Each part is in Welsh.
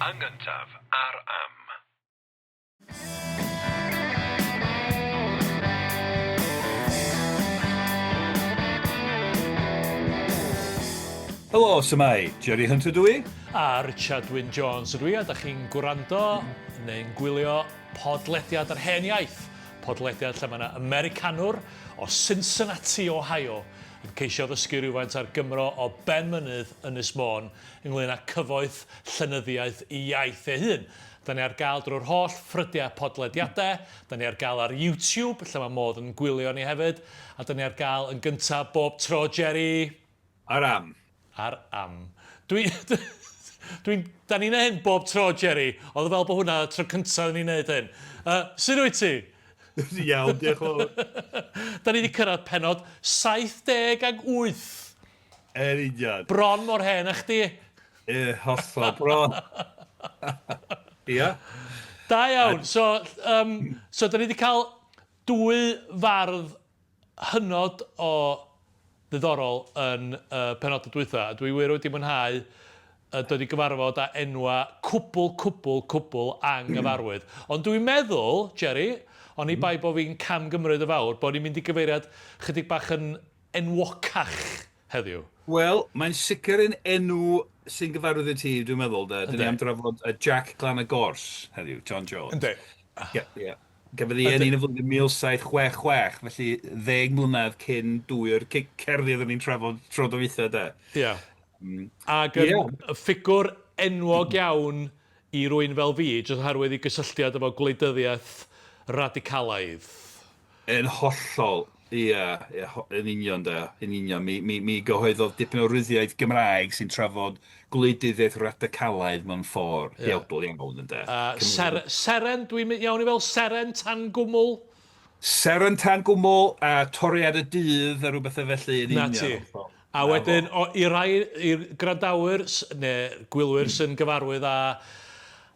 Yn gyntaf ar Am. Helo, su'mai? Jerry Hunter dw i. A Richard Wyn Jones ydw i, a da chi'n gwrando neu'n gwylio podlediad yr Hen Iaith. Podlediad lle mae yna Americanwr o Cincinnati, Ohio, yn ceisio ddysgu rhywfaint ar Gymro o Benmynydd, Ynys Môn, ynglŷn â cyfoeth llenyddiaeth iaith ei hun. Da ni ar gael drwy'r holl ffrydiau podlediadau, da ni ar gael ar YouTube, lle mae modd yn gwylio ni hefyd, a da ni ar gael yn gyntaf bob tro, Jerry! Ar am. Ar am. Dwi... Dwi'n... Da ni'n neud hyn bob tro, Jerry. Oedd o fel bod hwnna y tro cyntaf i ni wneud hyn. Uh, sut wyt ti? Iawn, diolch yn fawr. Da ni wedi cyrraedd penod 78. Yn union. Bron mor hen â chdi. Ie, hollol, bron. Ia. Da iawn. So, um, so da ni wedi cael dwy fardd hynod o ddiddorol yn y penodau dwytha, a dwi wir wedi mwynhau dod i gyfarfod â enwa cwbl, cwbl, cwbl anghyfarwydd. Ond dwi'n meddwl, Jerry, oni bai bo fi'n camgymryd yn fawr, bo ni'n mynd i gyfeiriad chydig bach yn enwocach heddiw. Wel, mae'n sicr yn enw sy'n gyfarwydd i ti, dwi'n meddwl, de. Dyn ni am drafod Jac Glan y Gors heddiw, John Jones. Yndi. Ie, ie. Gafodd ei eni yn y flwyddyn 1766, felly ddeg mlynedd cyn dwy o'r cerddi oedden ni'n trafod tro dwytha, de. Ie. Ac yn ffigwr enwog iawn i rywun fel fi, jyst oherwydd ei gysylltiad efo gwleidyddiaeth radicalaidd. Yn hollol, ia, ia, yn union de, yn union. Mi, mi, mi gyhoeddodd dipyn o ryddiaith Gymraeg sy'n trafod gwleidyddiaeth radicalaidd mewn ffordd yeah. huawdl iawn, ynde. Ser, seren, dwi'n mynd iawn i fel seren tan gwmwl? Seren tan gwmwl a toriad y dydd a rhywbeth felly yn union. Na ti. A wedyn, o, i rai, i'r gwrandawyr, neu gwylwyr sy'n gyfarwydd â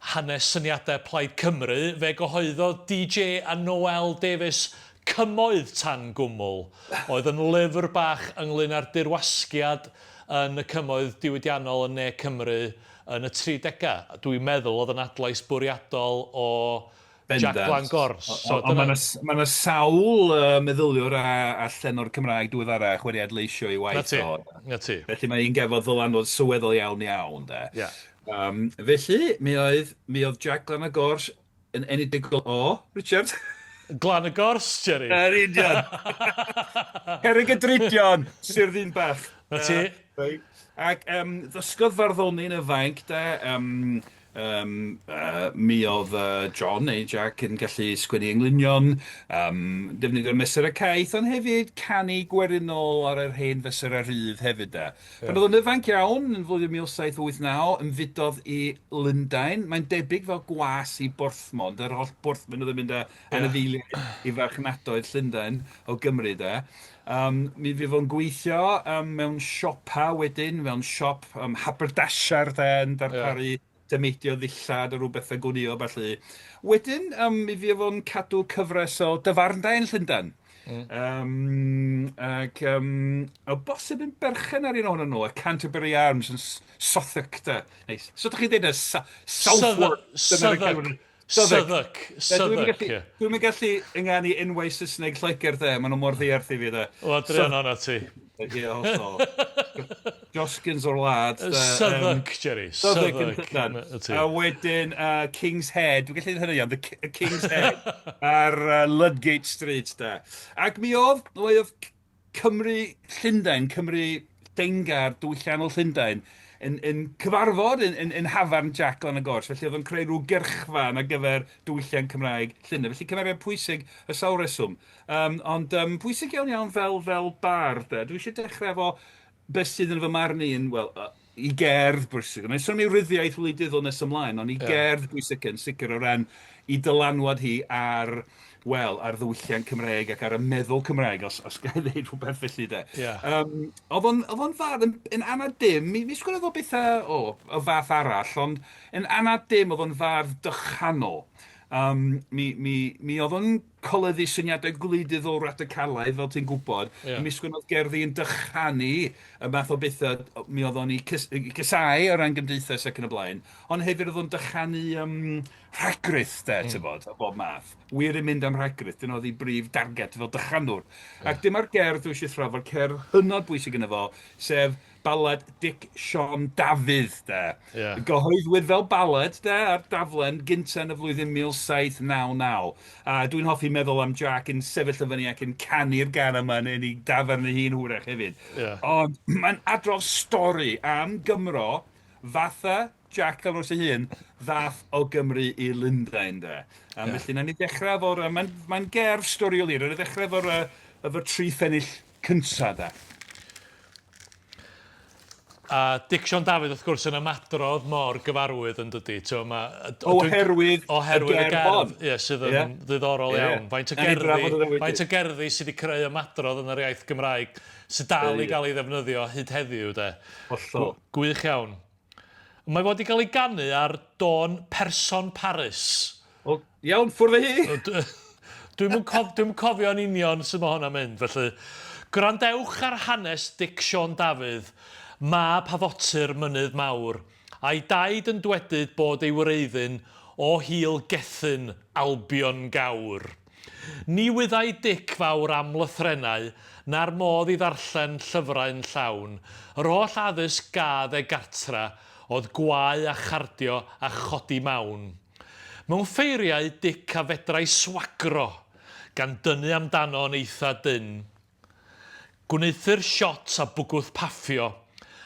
hanes syniadau Plaid Cymru, fe gyhoeddodd DJ a Noel Davies Cymoedd Tan Gwmwl, oedd yn lyfr bach ynglŷn â'r dirwasgiad yn y cymoedd diwydiannol yn ne Cymru yn y tridegau. Dwi'n meddwl oedd yn adlais bwriadol o Jac Glan Gors. So, Ond mae yna ma sawl uh, meddyliwr a, a llenor Cymraeg diweddarach wedi adleisio ei waith o. Na ti. Felly mae un gafodd ddylanwad sylweddol iawn iawn. De. Yeah. Felly, mi oedd, mi oedd Jac Glan y Gors yn enedigol o, Richard? Glan y Gors, Jerry. Yr union. Cerrig y Drudion, Sir Ddinbych. Na ti. Uh, Ac um, ddysgodd farddoni'n y fainc, de. Um, um, uh, mi oedd uh, John neu Jack yn gallu sgwennu englynion, um, defnyddio'r mesurau caeth, ond hefyd canu gwerinol ar yr hen fesurau rhydd hefyd, de. Pan oedd o'n ifanc iawn, yn flwyddyn 1789, ymfudodd i Lundain, mae'n debyg fel gwas i Borthmon, yr holl Borthmon oedd yn mynd â anifeiliaid i farchnadoedd Llundain o Gymru de. Um, mi fydd o'n gweithio um, mewn siopa wedyn, mewn siop um, haberdasher de, yn darparu yeah. tameidio ddillad a rhyw bethau gwnïo felly. Wedyn, um, mi fydd o'n cadw cyfres o dafarndai yn Llundain. Mm. Um, ac um, o bosib yn berchen ar un ohonyn nhw, y Canterbury Arms yn Southwark de. Neu, so ydych chi'n dweud y Southwark? Southwark. Southwark. Southwark, ie. Dwi'm yn gallu ynganu enwau Saesneg Lloegr de, maen nhw mor ddiarth i fi de. Wel, druan ohonat ti. Ie, hollol. Joskins o'r wlad. Southwark, Jerry. Southwark yn Llundain. A wedyn uh, King's Head, dwi'n gallu hynny iawn, the King's Head ar uh, Ludgate Street de. Ac mi oedd, mi oedd Cymry Llundain, Cymry Dengar, diwylliannol Llundain, yn, yn cyfarfod yn, yn, yn hafarn Jac Glan y Gors. Felly oedd o'n creu rhyw gyrchfan ar gyfer diwylliant Cymraeg Llundain. Felly cymeriad pwysig y sawl reswm. Um, ond um, pwysig iawn iawn fel, fel bardd. De. Dwi eisiau dechrau efo beth sydd yn fy marn i yn, wel, i gerdd bwysig. Mae'n sôn am ei ryddiaith wleidyddol nes ymlaen, ond i yeah. gerdd bwysig yn sicr o ran i dylanwad hi ar, wel, ar ddiwylliant Cymreig ac ar y meddwl Cymraeg, os, os gael ei ddeud rhywbeth felly de. Yeah. Um, oedd o'n, oedd o'n fardd yn, yn anad dim, mi, mi sgwennodd o bethau o, o fath arall, ond yn anad dim oedd o'n fardd dychanol. Um, mi, mi, mi oedd o'n coleddu syniadau gwleidyddol radicalaidd, fel ti'n gwybod. Yeah. Mi sgwennodd gerddi yn dychanu y math o bethau mi oedd o'n ei casáu o ran gymdeithas ac yn y blaen. Ond hefyd oedd o'n dychanu um, rhagrith, de, mm. ti'n bod, o bob math. Wir yn mynd am rhagrith, dyna oedd ei brif darged fel dychanwr. Yeah. Ac dyma'r gerdd dwi eisiau thrafod, cerdd hynod bwysig yna fo, sef balad Dic Siôn Dafydd, de. Yeah. Gyhoeddwyd fel balad, de, ar daflen gynta yn y flwyddyn 1799. A dwi'n hoffi meddwl am Jack yn sefyll y fyny ac yn canu'r gan yma yn ei dafarn ei hun hwyrach hefyd. Yeah. Ond mae'n adrodd stori am Gymro fatha Jack Elros ei hun ddath o Gymru i Lundain, de. Um, yeah. Felly, nawn ni ddechrau efo'r... Mae'n mae gerdd storiol hir. Nawn ni ddechrau efo'r efo tri phennill cynta, de. A Dic Siôn Dafydd wrth gwrs yn ymadrodd mor gyfarwydd yn dydi? T'mo' ma' Oherwydd oherwydd y gerdd hon. Ie, sydd yn yeah. ddiddorol yeah. iawn. Faint o gerddi, faint o gerddi sydd wedi creu ymadrodd yn yr iaith Gymraeg sydd dal i gael ei ddefnyddio hyd heddiw de. Hollol. Gwych iawn. Mae fod i gael ei ganu ar dôn Person Paris. O, iawn, ffwrdd â hi! Dwi'm yn cof, dwi'm yn cofio'n union sut mae hwnna'n mynd, felly. Gwrandewch ar hanes Dic Siôn Dafydd, mab Hafotyr Mynydd Mawr, a'i daid yn dwedyd bod ei wreiddyn o hil Gethin, Albion Gawr. Ni wyddai Dic fawr am lythrennau, na'r modd i ddarllen llyfrau'n llawn. Yr holl addysg gadd e gartra oedd gwau a chardio a chodi mawn. Mewn ffeiriau, Dic a fedrai swagro, gan dynnu amdano yn eitha dynn. Gwneuthur siots a bwgwth paffio,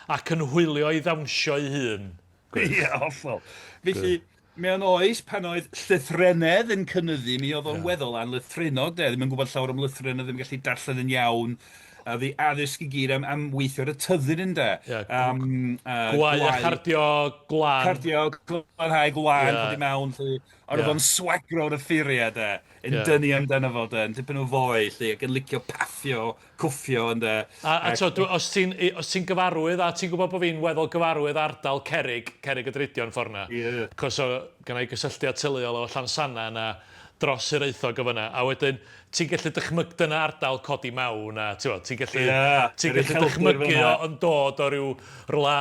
ac yn hwylio i ddawnsio ei hun. Gwych. Ie, hollol. Felly, mewn oes pan oedd llythrennedd yn cynyddu, mi oedd o'n weddol anlythrennog, de, ddim yn gwybod llawer am lythrennedd, ddim yn gallu darllen yn iawn, a oedd ei addysg i gyd am, am weithio ar y tyddyn ynde. Ie, um, gwau a chardio gwlân. Cardio, glanhau gwlân, yeah. codi mewn, lly. Ond yeah. oedd o'n swagro ar y ffuriau, de, yn yeah. dynnu amdano fo, de, yn tipyn o foi, lly, ac yn licio paffio, cwffio, ynde. A, a to, dwi, os ti'n os ti'n gyfarwydd, a ti'n gwybod bod fi'n weddol gyfarwydd ardal Cerrig, Cerrig y Drudion ffordd na. Ie. Yeah. Cos o, gynna i gysylltiad teuluol efo Llansanna na dros Hiraethog o fyna. A wedyn, ti'n gallu dychmyg- dyna ardal codi mawn a t'mod ti'n gallu... Ia, ti'n gallu dychmygu o yn dod o ryw rwla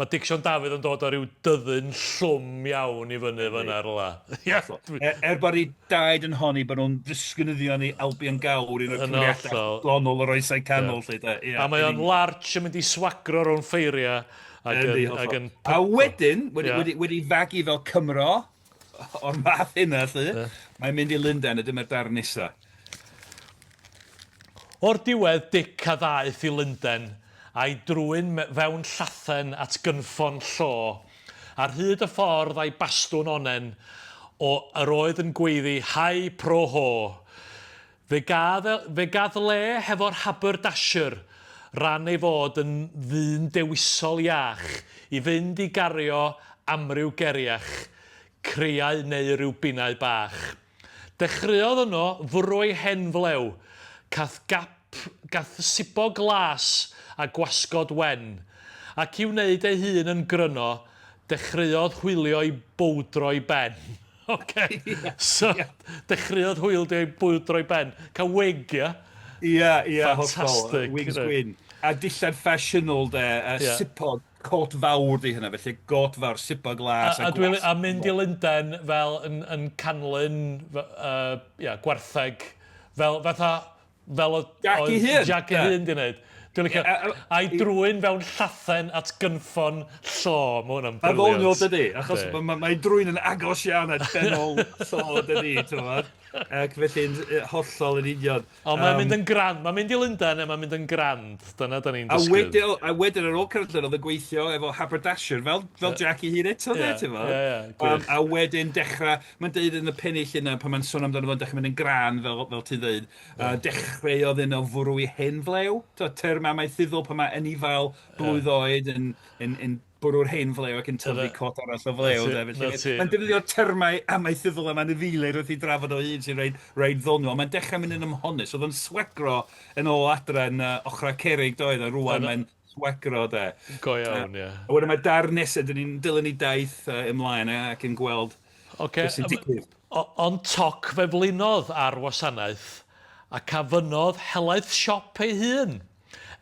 ma' Dic Sion Dafydd yn dod o ryw dyddyn llwm iawn i fyny fyna rwla. Ia. Er, er bod ei daid yn honni bod nhw'n ddisgynyddion i Albion Gawr, un o'r cymeriadau gonol o'r oesau canol, lly de. Ia, a mae o'n larch yn mynd i swagro rownd ffeiriau ac yn... Ac yn a wedyn, wedi, wedi, wedi fagu fel Cymro, o'r math hynna, 'lly. Ie. Mae'n mynd i Lundain a dyma'r darn nesa. O'r diwedd, Dic a ddaeth i Lunden, a'i drwyn fewn llathen at gynffon llo. Ar hyd y ffordd a'i bastwn onnen, o, yr oedd yn gweiddi, Hai pro ho! Fe gadd, fe gadd le hefo'r haberdasher, ran ei fod yn ddyn dewisol iach i fynd i gario amryw geriach, creiau neu ryw binnau bach. Dechreuodd yno fwrw ei hen flew, cath gap, gath sibo glas a gwasgod wen, ac i wneud ei hun yn gryno, dechreuodd hwylio i bowdro'i ben. Oce. So, dechreuodd hwyl di o'i bwyd droi ben. Cael wig, ia? Ia, ia, hollol. Fantastic. Wigs gwyn. A dillad ffasiynol, de, a yeah. sipog, cot fawr di hynna, felly got fawr, sipog las a, a, a, a mynd i Lundain fel yn, yn canlyn uh, yeah, gwartheg, fel fatha Fel oedd... Jack ei hun! Jack ei hun 'di wneud. Dwi'n licio... A'i drwyn fewn llathen at gynffon llo. Mae hwnna'n brilliant. Mae'n ddoniol, dydy? Achos mae ei drwyn yn agos iawn at benol llo, dydy, ti'n gwbod? Ac felly'n hollol yn union. Ond mae'n mynd yn grand. Mae'n mynd i Lundain a mae'n mynd yn grand. Dyna da ni'n dysgu. A wedyn, a wedyn ar ôl cyrraedd Llundain, oedd yn gweithio efo haberdasher, fel, fel Jack ei hun eto, de, ti'n gwbod? Ie, ie, gwych. A wedyn dechrau, mae'n deud yn y pennill yna, pan mae'n sôn amdano fo'n dechrau mynd yn gran, fel, fel ti'n dweud, yeah. dechreuodd un o fwrw i hen flew, to, term amaethyddol pan mae anifail blwydd oed yn, yn, yn bwrw'r hen flew ac yn tyfu cot arall o flew. De, felly, mae'n defnyddio termau amaethyddol am anifeiliaid wrth i drafod o hyd sy'n reit, reit ddoniol. Mae'n dechrau mynd yn ymhonus. Oedd o'n swegro yn ôl adre yn uh, ochrau cerrig doedd, a rwan mae'n swegro de. Go iawn, ie. A wedyn mae darn nesaf, dyn ni'n dilyn ei daith uh, ymlaen ac yn gweld. Ocê, Beth sy'n digwydd. Ond toc fe flinodd ar wasanaeth ac a fynnodd helaeth siop ei hun.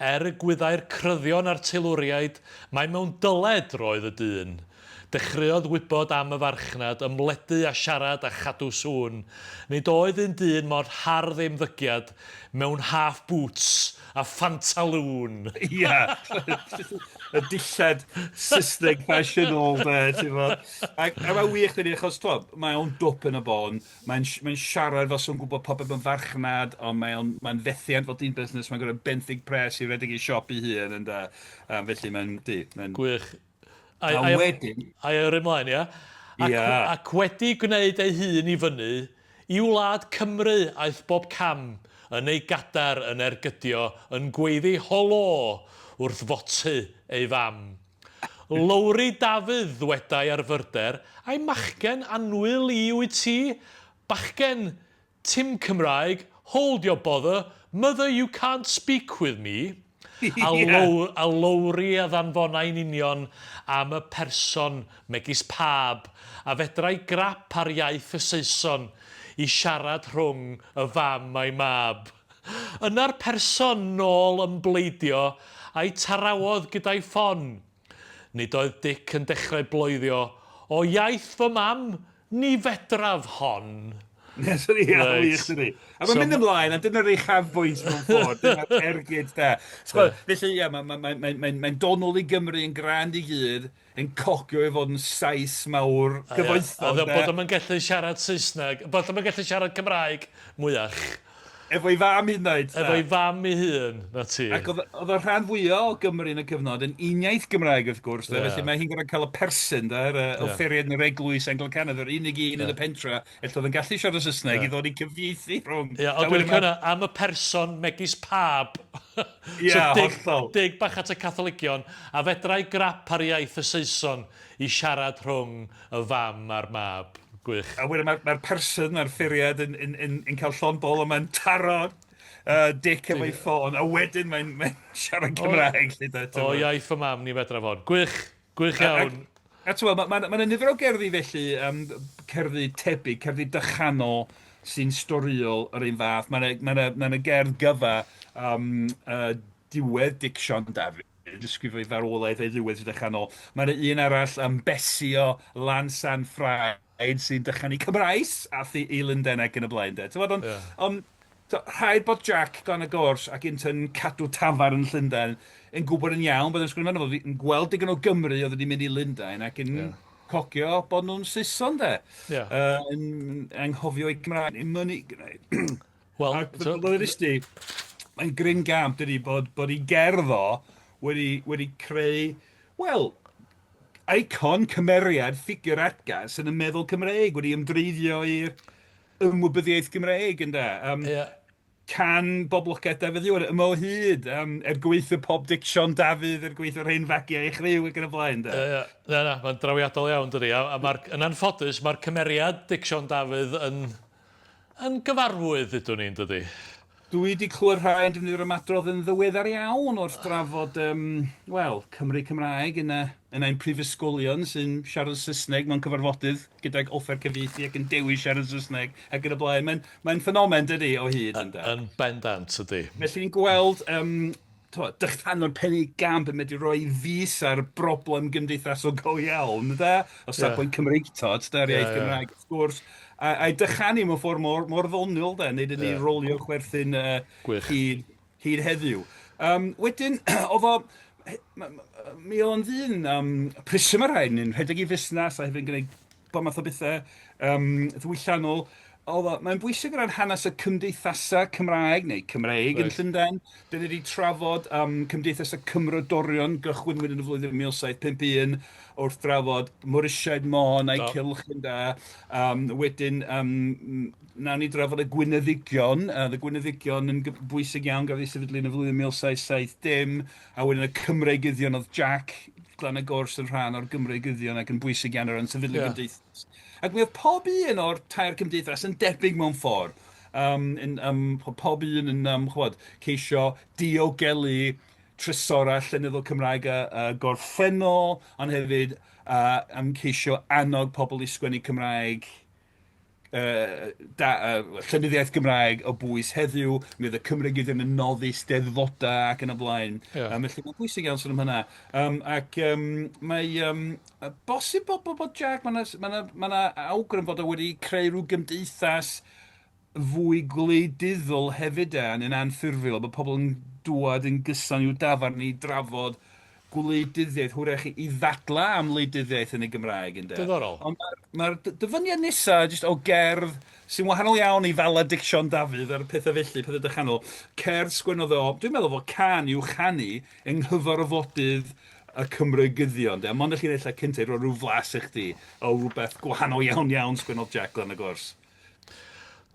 Er y gwyddai'r cryddion a'r teilwriaid mai mewn dyled roedd y dyn. Dechreuodd wybod am y farchnad, ymledu a siarad a chadw sŵn. Nid oedd un dyn mor hardd ei ymddygiad mewn half boots a phantalŵn. Ia, y dillad Saesneg ffasiynol de, ti'n gwbod. Ac a mae'n wych dydi, achos t'mod, mae o'n dwp yn y bôn, mae'n mae'n siarad fel 'sa o'n gwybod popeth am farchnad, ond mae o'n mae'n fethiant fel dyn busnes, mae'n gorfod benthyg pres i redeg ei siop ei hun ynde. Yym felly mae'n, di, mae'n... Gwych. A wedyn... A i yrru mlaen, ia? Ac, Ia. Ac wedi gwneud ei hun i fyny, i wlad Cymru aeth bob cam yn ei gadair yn ergydio yn gweiddi holô wrth foty ei fam. Lowri Dafydd ddwedai ar fyrder, ai machgen annwyl i wyt ti? Bachgen, Tim Cymraeg, hold your bother, mother you can't speak with me. A, Low, a Lowri a ddanfonai'n union am y person megis pab a fedrai grap ar iaith y Saeson i siarad rhwng y fam a'i mab. Yna'r person nôl ymbleidio a'i tarawodd gyda'i ffon. Nid oedd Dic yn dechrau bloeddio, O iaith fy mam, ni fedraf hon! Nes yn ia, wych dydi. A mae'n mynd ymlaen, a dyna'r uchafbwynt mewn ffordd, dyna'r ergyd de. Felly ia, mae'n ma, ma, ma, ma, ma dod nôl i Gymru yn grand i gyd, yn cogio ei fod yn Sais mawr gyfoethog. A bod o'm yn gallu siarad Saesneg, bod o'm yn gallu siarad Cymraeg mwyach. Efo'i fam hyd yn oed. Efo'i fam ei hun, 'na ti. Ac oedd oedd y rhan fwyaf o Gymru yn y cyfnod yn uniaith Gymraeg wrth gwrs, de, felly mae hi'n gorfod cael y person, de, yr yy offeiriad yn yr eglwys Anglicanaidd, yr unig un yn y pentra ella oedd yn gallu siarad Saesneg i ddod i cyfieithu rhwng. Ia, ond dwi'n licio hwnna, am y person megis pab. Ia, hollol. Dig bach at y Catholigion, a fedrai grap ar iaith y Saeson i siarad rhwng y fam a'r mab. Gwych. A wedyn mae'r mae person, mae'r ffuriad yn, yn, yn, yn cael llond bol a mae'n taro Dick efo'i ffôn, a wedyn mae'n mae siarad Cymraeg. O, o iaith fy mam, ni fedraf hon. Gwych, gwych iawn. A, a, a ti'n gweld, mae ma, ma, ma nifer o gerddi felly, cerddi tebyg, cerddi dychanol sy'n storïol yr un fath. Mae yna ma ma ma gerdd gyfa diwedd Dic Sion Dafydd. Disgrifio ei farwolaeth a'i ddiwedd sy'n dychanol. Mae yna un arall am Besio lan San Ffraid sy'n dychanu Cymraes ath i i Lundain ac yn y blaen de. T'mod ond Ie. ond t'o' rhaid bod Jac Glan y Gors ac yntau'n cadw tafarn yn Llundain yn gwybod yn iawn bod yn sgwennu amdano fo, yn gweld digon o Gymry oedd wedi mynd i Lundain ac yn Ie. cogio bod nhw'n Saeson de. Ie. Yn anghofio eu Cymraeg, yn mynnu gwneud. Wel, Ac fel ddwedais di, mae'n gryn gamp dydi bod, bod ei gerdd o wedi, wedi creu, wel, icon, cymeriad, ffigur atgas yn y meddwl Cymreig, wedi ymdreiddio i'r ymwybyddiaeth Gymreig, ynde? Yeah. Can boblogaeth Dafydd Iwan, yma o hyd, er gweithio pob Dic Sion Dafydd, er gweithio'r hen fagiau eich rhyw ac yn y blaen, de. Ie, yeah, na, na, mae'n drawiadol iawn, dydi. A, a mae'r, yn anffodus, mae'r cymeriad Dic Sion Dafydd yn Yn gyfarwydd, ddudwn i, yn dydi? Dwi 'di clywed rhai yn defnyddio'r ymadrodd yn ddiweddar iawn wrth drafod, yym, wel, Cymry Cymraeg yn y, yn ein prifysgolion sy'n siarad Saesneg mewn cyfarfodydd gydag offer cyfieithu ac yn dewis siarad Saesneg ac yn y blaen. Mae'n, mae'n ffenomen, dydi, o hyd, ynde? Yn bendant, ydy. Felly ni'n gweld, yym, t'mod, dychanwr penigamp yn medru rhoi fys ar broblem gymdeithasol go iawn, ynde? O safbwynt Cymreictod, de, yr iaith Gymraeg, wrth gwrs, a, a'i dychanu mewn ffordd mor, mor ddoniol, de, wneud i ni rolio chwerthin hyd, hyd heddiw. Wedyn, oedd o, mi oedd o'n ddyn prysur mae rhaid, yn rhedeg ei fusnes a hefyd yn gwneud bob math o bethau ddiwylliannol. Oedd o, mae'n bwysig o ran hanes y cymdeithasau Cymraeg, neu Cymreig yn Llundain. Dyn ni wedi trafod Cymdeithas y Cymrodorion, gychwynnwyd yn y flwyddyn 1751, wrth drafod Morisiaid Môn a'i cylch yn da. Wedyn, nawn ni drafod y Gwyneddigion. Y Gwyneddigion yn bwysig iawn, gafodd ei sefydlu yn y flwyddyn 1770, a wedyn y Cymreigyddion oedd Jack Glan y Gors yn rhan o'r Gymreigyddion ac yn bwysig iawn o ran sefydlu gymdeithas. Ac mi oedd pob un o'r tair cymdeithas yn debyg mewn ffordd. Yn, pob un yn ch'mod, ceisio diogelu trysorau llenyddol Cymraeg y gorffennol, ond hefyd a am ceisio annog pobl i sgwennu Cymraeg, da, llenyddiaeth Gymraeg o bwys heddiw, mi oedd y Cymreigyddion yn noddi steddfodau ac yn y blaen. Yeah. Felly mae'n bwysig iawn sôn am hynna. Ac mae bosib bod, bod, bod Jack, mae yna ma ma ma awgrym fod o wedi creu rhyw gymdeithas fwy gwleidyddol hefyd e, yn anffurfiol, bod pobl yn dŵad yn gyson i'w dafarn i drafod gwleidyddiaeth, hwyrach i ddadlau am wleidyddiaeth yn y Gymraeg, ynde. Diddorol. Ond mae'r ma dyfyniad nesaf jyst o gerdd sy'n wahanol iawn i falad Siôn Dafydd a'r pethau felly, pethau dychanol. Cerdd sgwennodd o, dwi'n meddwl fod can i'w chanu yng nghyfarfodydd y Cymreigyddion, de. Mond y llinellau cyntaf i roi rhyw flas i chdi o rhywbeth gwahanol iawn iawn sgwennodd Jac Glan y Gors.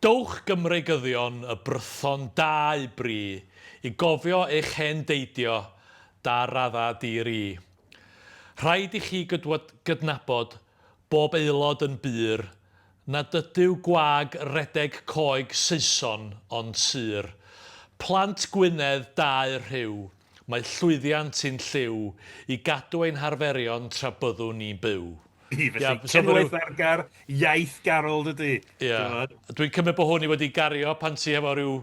Dowch Gymreigyddion y Brython da i bri i gofio eich hen deidio da radda di-ri. Rhaid i chi gydnabod, bob aelod yn bur, nad ydyw gwag redeg coeg Saeson ond sur. Plant Gwynedd dau rhyw, mae llwyddiant i'n lliw i gadw ein harferion tra byddwn ni'n byw. Felly, yeah, so cenwaith argar, iaith garol dydy. Ie. Yeah. Dwi'n cymryd bod hwn i wedi gario pan ti efo rhyw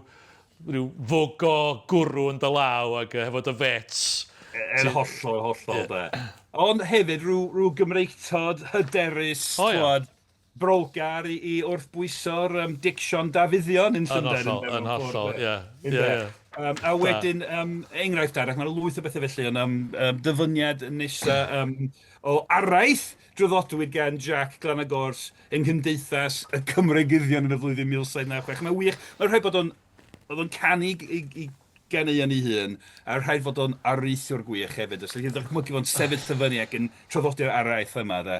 rhyw fwg o gwrw yn dy law ac hefo dy fets. Yn hollol, hollol, yeah. de. Ond hefyd rhyw, rhyw Gymreictod hyderus, oh, yeah. brolgar i, i wrthbwyso'r um, dicsion Dafyddion yn Llundain. Yn hollol, yn hollol, ie. Yeah. Um, a wedyn, um, enghraifft arall, mae'n lwyth o bethau felly, ond um, um, dyfyniad nesa um, o araith draddodwyd gan Jac Glan y Gors yng Nghymdeithas y Cymreigyddion yn y flwyddyn 1796. Mae'n wych, mae'n rhaid bod o'n oedd o'n canu i, i ganeuon ei hun, a rhaid fod o'n areithiwr gwych hefyd. Os ydych chi'n dychmygu fo'n sefyll y fyny ac yn traddodi'r araith yma, de.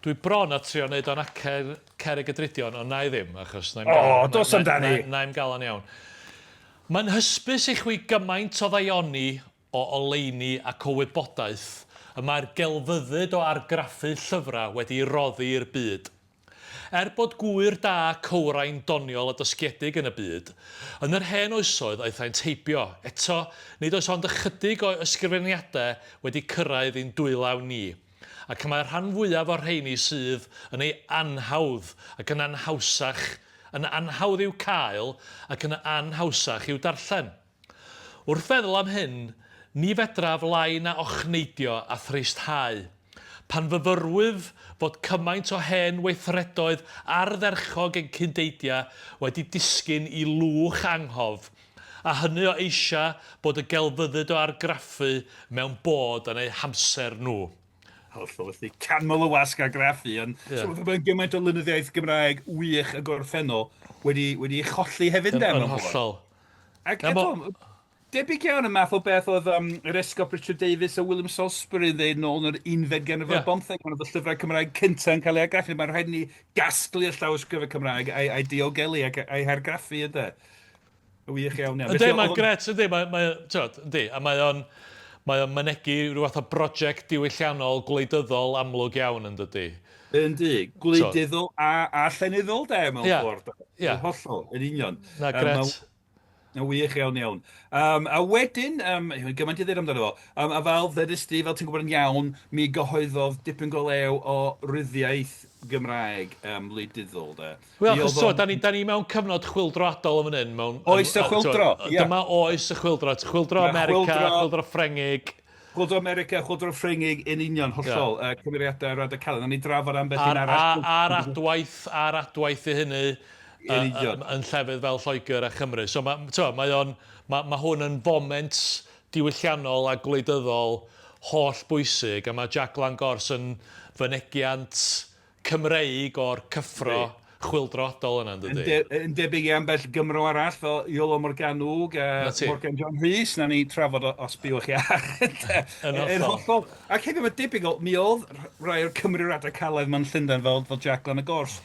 Dwi bron a trio neud o'n acen Cerrig y Drudion, ond na i ddim, achos na i'm gael... O, dos amdani! Na, na i'm gael o'n iawn. Mae'n hysbys i chwi gymaint o ddaioni o oleuni ac o wybodaeth y mae'r gelfyddyd o argraffu llyfrau wedi'i roddi i'r byd. Er bod gŵyr da, cywrain, doniol a dysgiedig yn y byd, yn yr hen oesoedd aethaent heibio, eto, nid oes ond ychydig o ysgrifeniadau wedi cyrraedd i'n dwylaw ni, ac y mae'r rhan fwyaf o'r rheini sydd yn ei anhawdd ac yn anhawsach, yn anhawdd i'w cael ac yn anhawsach i'w darllen. Wrth feddwl am hyn, ni fedraf lai na ochneidio a thristhau, pan fyfyrwyf fod cymaint o hen weithredoedd ardderchog ein cyndeidiau wedi disgyn i lwch anghof, a hynny o eisiau bod y gelfyddyd o argraffu mewn bod yn eu hamser nhw. Hollol, felly canmol y wasg argraffu, ond yeah. so, mae'n gymaint o lenyddiaeth Gymraeg wych y gorffennol wedi, wedi ei cholli hefyd, de, Yn hollol. Ac eto, debyg iawn y math o beth oedd um, yr Esgob Richard Davies a William Salisbury yn dweud nôl yn yr unfed ganrif ar bymtheg, pan oedd y llyfrau Cymraeg cyntaf yn cael ei argraffu. Mae'n rhaid i ni gasglu y llawysgrifau Cymraeg a'i, a'i diogelu ac a'i hargraffu, ynde. Wych iawn iawn. Yndi, mae'n gret, yndi, mae, mae, tywed, yndi, a mae o'n, mae o'n mynegi rhyw fath o brosiect diwylliannol gwleidyddol amlwg iawn yn dydy. Yndi, gwleidyddol a, a llenyddol de, mewn yeah. ffordd. Ie. Yeah. Hollol, yn union. Na, gret. Yn wych iawn iawn. Um, a wedyn, um, gymaint i ddweud amdano fo, um, a fel ddedus di, fel ti'n gwybod yn iawn, mi gyhoeddodd dipyn go lew o ryddiaith Gymraeg um, wleidyddol, de. Wel, achos t'mod, da ni, da ni mewn cyfnod chwyldroadol yn fan hyn. Mewn, oes y chwyldro, ie. Dyma oes y chwyldro. Chwyldro America, chwyldro, chwyldro Ffrengig. Chwyldro America, chwyldro Ffrengig yn union, hollol. Yeah. Cymeriadau radicalaidd. Nawn ni drafod ambell un arall. A'r adwaith, a'r adwaith i hynny yn, union. yn llefydd fel Lloegr a Chymru. So mae, t'mod, mae o'n, mae, mae hwn yn foment diwylliannol a gwleidyddol holl bwysig, a mae Jac Glan Gors yn fynegiant Cymreig o'r cyffro chwyldroadol yna, yn dydi? Yn debyg i ambell Gymro arall fel Iolo Morgannwg a Morgan John Rhys, nawn ni trafod os buwch iach. Yn hollol. Ac hefyd mae'n debyg, mi oedd rhai o'r Cymry radicalaidd ma'n Llundain fel, fel Jac Glan y Gors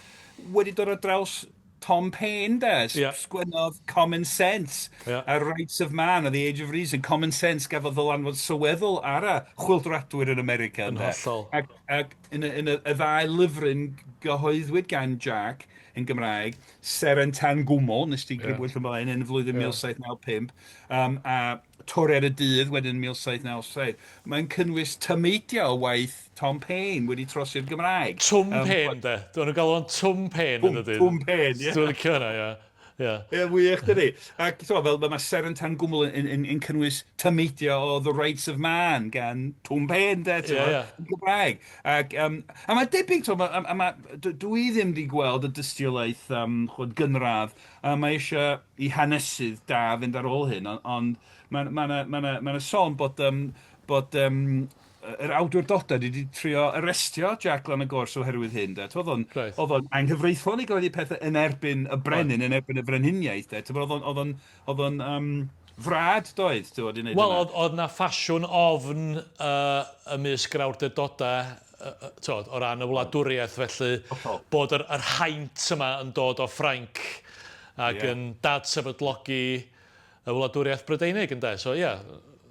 wedi dod ar draws Tom Paine, de, yeah. sgwennodd Common Sense yeah. a Rights of Man a The Age of Reason. Common Sense gafodd ddylanwad sylweddol ar y chwyldroadwyr yn America. Yn hollol. Ac, ac yn, y, yn y, y ddau lyfryn gyhoeddwyd gan Jack yn Gymraeg, Seren Tan Gwmwl, nes ti grybwyll yeah. ymlaen yn y flwyddyn yeah. 1795, um, a Toriad y Dydd wedyn 1797, mae'n cynnwys tameidiau o waith Tom Paine wedi trosi'r Gymraeg. Twm Paine, de. Dwi'n nhw'n galw o'n Twm Paine yn dydy. Twm Paine, ie. Dwi'n licio hynna, ie. Ie. Ie, wych, dydy. Ac t'mo, fel mae Seren Tan Gwmwl yn, yn, yn, yn cynnwys tameidiau o The Rights of Man gan Twm Paine, de, ti'n yeah, yeah. yn Gymraeg. Ac, um, a mae debyg, t'mo, a, a, a, dwi ddim wedi gweld y dystiolaeth um, chwod, gynradd, a mae eisiau i hanesydd da fynd ar ôl hyn, ond, ond mae ma 'na ma 'na ma 'na sôn bod um, bod um, yr awdurdodau wedi trio arestio Jack Lan y Gors oherwydd hyn. De. Oedd o'n right. oedd o'n anghyfreithlon i gyhoeddi pethau yn erbyn y brenin, yn erbyn y frenhiniaeth. De. Oedd o'n, oedd o'n, oedd o'n um, frad doedd, ti'n gwybod, i wneud Wel, oedd, oedd na ffasiwn ofn uh, ymysg yr awdurdodau uh, uh, o ran y wladwriaeth, felly Hollol. bod yr, yr haint yma yn dod o Ffrainc ac yeah. yn dadsefydlogi y wladwriaeth Brydeinig, ynde? So, ie, yeah,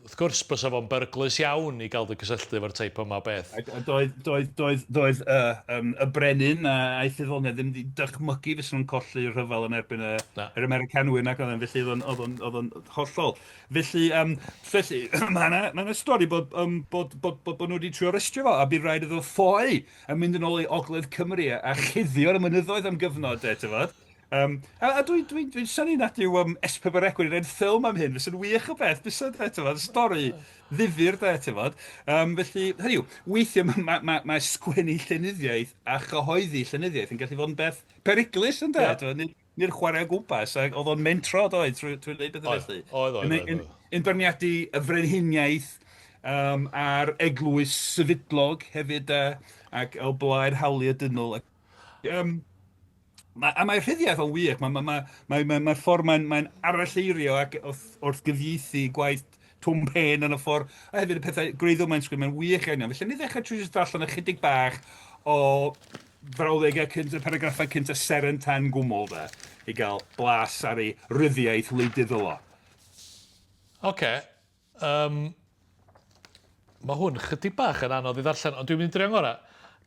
wrth gwrs, bysa fo'n beryglus iawn i gael dy gysylltu efo'r teip yma o beth. A doedd, doedd, doedd, doedd y, um, y brenin a a'i ffyddloniaid ddim wedi dychmygu fysa nhw'n colli rhyfel yn erbyn y, yr Americanwyr nag oedden, felly oedd o'n, oedd o'n, oedd o'n hollol. Felly, um, felly mae yna ma 'na stori bod, um, bod, bod, bod, bod nhw wedi trio arestio fo a bu rhaid iddo ffoi a mynd yn ôl i ogledd Cymru a, a chuddio ar y mynyddoedd am gyfnod, de, ti'n fod? Um, a, a dwi'n dwi, dwi synnu nad yw um, S4C wedi gwneud ffilm am hyn, fysa'n wych o beth, fysa, de, ti'n fod, stori ddifyr, de, ti'n fod. Um, felly, hynny yw, weithiau mae ma, ma, ma sgwennu llenyddiaeth a chyhoeddi llenyddiaeth yn gallu fod yn beth peryglus, ynde? Yeah. Nid, nid chwarae o gwmpas, ac oedd o'n mentro, doedd, trwy, trwy wneud bethau felly. Oedd, oedd, oedd. Yn, yn beirniadu y frenhiniaeth um, a'r eglwys sefydlog hefyd, uh, ac o blaid hawliau dynol. Um, Ma, a mae rhyddiaith o'n wych. Mae'r ma, ma, ma, ma, ma ffordd mae'n mae aralleirio ac wrth, wrth gyfieithu gwaith Twm Pen yn y ffordd, a hefyd y pethau gwreiddiol mae'n sgwennu, mae'n wych iawn. Felly, ni ddechrau trwy jyst darllen ychydig bach o frawddegau cyntaf, paragraffau cyntaf Seren Tan Gwmwl, de, i gael blas ar ei ryddiaith wleidyddol o. Oce. Okay. Um, mae hwn chydig bach yn anodd i ddarllen, ond dwi'n mynd i drio ngorau.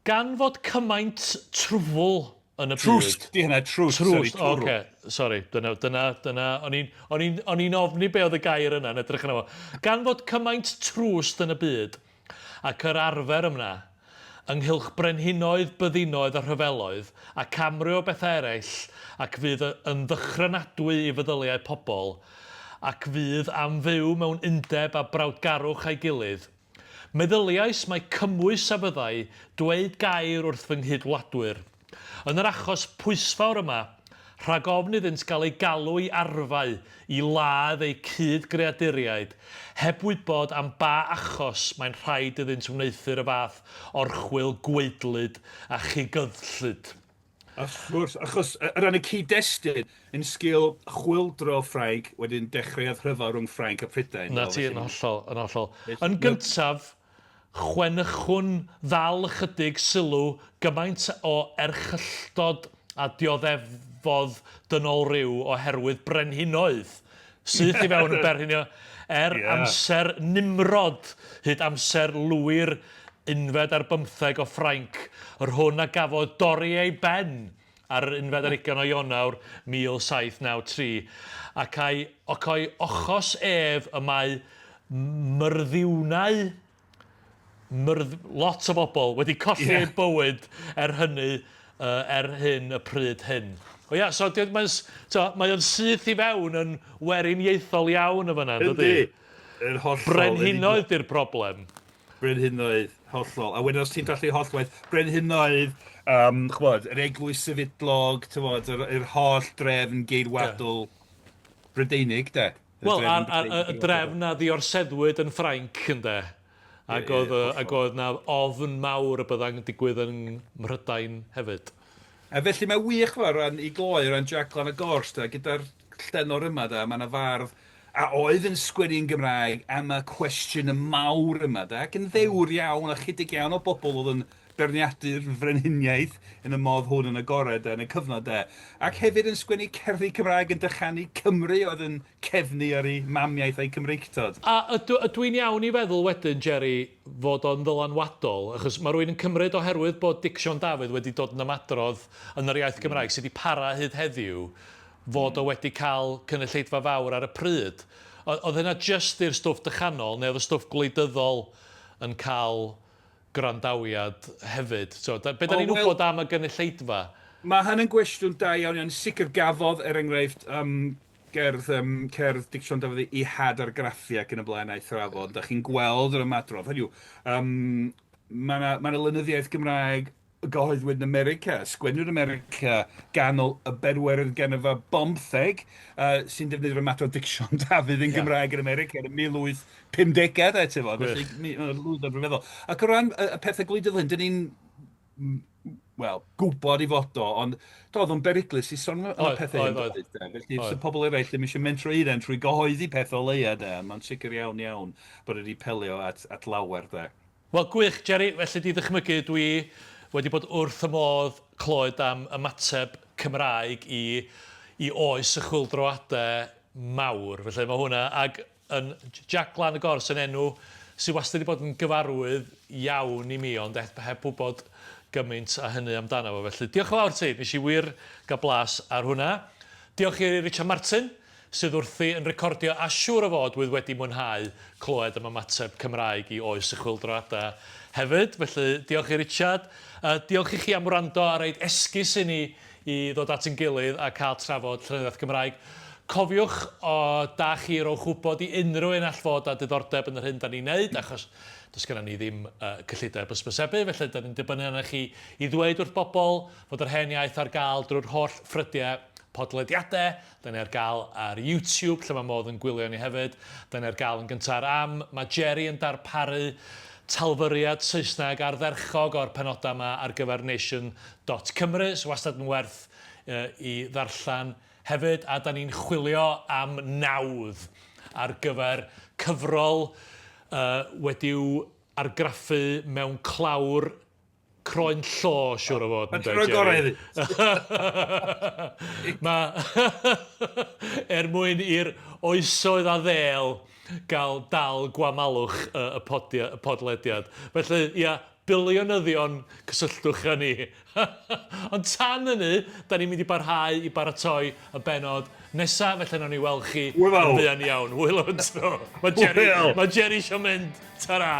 Gan fod cymaint trwfl yn y byd... Trwst, di hynna, trwst. Trwst, oce, okay, sori. Dyna, dyna, dyna, o'n i'n o'n i'n o'n i'n ofni be oedd y gair yna yn edrych yna fo. Gan fod cymaint trwst yn y byd, ac yr arfer yma, ynghylch brenhinoedd, byddinoedd a rhyfeloedd, ac amryw o bethau eraill, ac fydd yn ddychrynadwy i feddyliau pobl, ac fydd am fyw mewn undeb a brawdgarwch â'i gilydd. Meddyliais mai cymwys a fyddai dweud gair wrth fy nghyd-wladwyr. Yn yr achos pwysfawr yma, rhag ofn iddynt gael eu galw i arfau i ladd eu cyd-greaduriaid, heb wybod am ba achos mae'n rhaid iddynt wneuthur y fath orchwyl gwaedlyd a chigyddllyd. Wrth gwrs, achos o ran y cyd-destun, yn sgil chwyldro Ffrainc, wedyn dechreuodd rhyfel rhwng Ffrainc a Prydain. 'Na ti, yn hollol, yn hollol. Yn gyntaf, Chwenychwn ddal ychydig sylw gymaint o erchylltod a dioddefodd dynolryw oherwydd brenhinoedd, syth i fewn yn berhinio, er amser Nimrod hyd amser Louis-r unfed ar bymtheg o Ffrainc, yr hwn a gafodd dorri ei ben ar yr unfed ar ugain o Ionawr 1793, ac a'i ac o'i ochos ef y mae myrddiwnau, myrdd, lot o bobl wedi colli yeah. eu bywyd er hynny, uh, er hyn y pryd hyn. O ia, so mae'n so, mae o'n syth i fewn yn weriniaethol iawn y fyna, dydy? Yn hollol. Brenhinoedd di'r broblem. Brenhinoedd, hollol. A wedyn os ti'n gallu hollwaith, brenhinoedd, um, ch'mod, yr eglwys sefydlog, t'mod, yr, yr holl drefn geirwadol yeah. Brydeinig, de. Wel, a, a, a, y drefn a ddiorseddwyd yn Ffrainc, ynde? Ac oedd, yeah, ac oedd na ofn mawr y byddai'n digwydd yng Mhrydain hefyd. A felly mae wych fo ran i gloi ran Jack Lan y Gors, de, gyda'r llenor yma, de, mae yna fardd a oedd yn sgwennu yn Gymraeg am y cwestiwn y mawr yma, de, ac yn ddewr iawn, a chydig iawn o bobl oedd yn beirniadu'r frenhiniaeth yn y modd hwn yn agored de, yn y cyfnod de. Ac hefyd yn sgwennu cerddi Cymraeg yn dychanu Cymru oedd yn cefnu ar ei mamiaith a'i Cymreictod. A ydw, ydw i'n iawn i feddwl wedyn, Jerry, fod o'n ddylanwadol? Achos mae rhywun yn cymryd oherwydd bod Dic Sion Dafydd wedi dod yn ymadrodd yn yr iaith Gymraeg sydd wedi para hyd heddiw, fod o wedi cael cynulleidfa fawr ar y pryd. Oedd hynna jyst i'r stwff dychanol, neu oedd y stwff gwleidyddol yn cael gwrandawiad hefyd? So, da, be da ni'n wybod am y gynulleidfa? Mae hynny'n gwestiwn da iawn iawn. Sicr gafodd, er enghraifft, um, gerdd, um, cerdd Dic Sion Dafydd ei hadargraffu ac yn y blaen a'i thrafod. Da chi'n gweld yr ymadrodd. Hynny yw, um, mae yna ma lenyddiaeth Gymraeg y gyhoeddwyd yn America, sgwennwyd yn America ganol y bedwerydd ganrif ar bymtheg, uh, sy'n defnyddio'r ymadrodd Dic Sion Dafydd yn Gymraeg yn America yn y 1850au, de, ti'n fod. Felly, mae'n lwyddo'n rhyfeddol. Ac o ran y, y pethau gwleidyddol hyn, dyn ni'n wel, gwybod i fod o, ond do, oedd o'n beryglus i sôn am y pethau hyn. Oedd, oedd. Felly, os y pobl eraill ddim eisiau mentro hunain trwy gyhoeddi peth o leia, de, mae'n sicr iawn iawn bod wedi pelio at, at lawer, de. Wel, gwych, Jerry. Felly di ddychmygu, dwi wedi bod wrth y modd clywed am ymateb Cymraeg i i oes y chwyldroadau mawr. Felly mae hwnna, ag yn Jac Glan y Gors yn enw sydd wastad wedi bod yn gyfarwydd iawn i mi, ond heb wybod gymaint â hynny amdano fo. Felly diolch yn fawr ti, nes i wir gael blas ar hwnna. Diolch i Richard Martin. sydd wrthi yn recordio a siŵr o fod wydd wedi mwynhau clywed am ymateb Cymraeg i Oes y Chwyldroadau hefyd, felly diolch i Richard. Uh, diolch i chi am wrando a roid esgus i ni i ddod at ein gilydd a cael trafod llenyddiaeth Gymraeg. Cofiwch, o, da chi rowch wybod i unrhyw un all fod â diddordeb yn yr hyn da ni'n neud, achos does gennym ni ddim uh, cyllideb ysbysebu, felly da ni'n dibynnu arnoch chi i ddweud wrth bobl fod yr hen iaith ar gael drwy'r holl ffrydiau podlediadau, Da ni ar gael ar YouTube, lle mae modd yn gwylio ni hefyd. Da ni ar gael yn gyntaf ar Am. Mae Jerry yn darparu talfyriad Saesneg ardderchog o'r penodau yma ar gyfer Nation dot Cymru, so wastad yn werth i ddarllen hefyd. A da ni'n chwilio am nawdd ar gyfer cyfrol wedi'w argraffu mewn clawr Croen llo, siwr o fod, ynde, Jerry? Gorau iddi. Mae... er mwyn i'r oesoedd a ddêl gael dal gwamalwch y, y, podia, y podlediad. Felly, ia, bilionyddion, cysylltwch â ni. Ond tan hynny, da ni'n mynd i barhau i baratoi y bennod nesa, felly nawn ni weld chi yn fuan iawn. Hwyl am y tro. Mae Jerry, mae Jerry eisiau mynd. Ta-ra!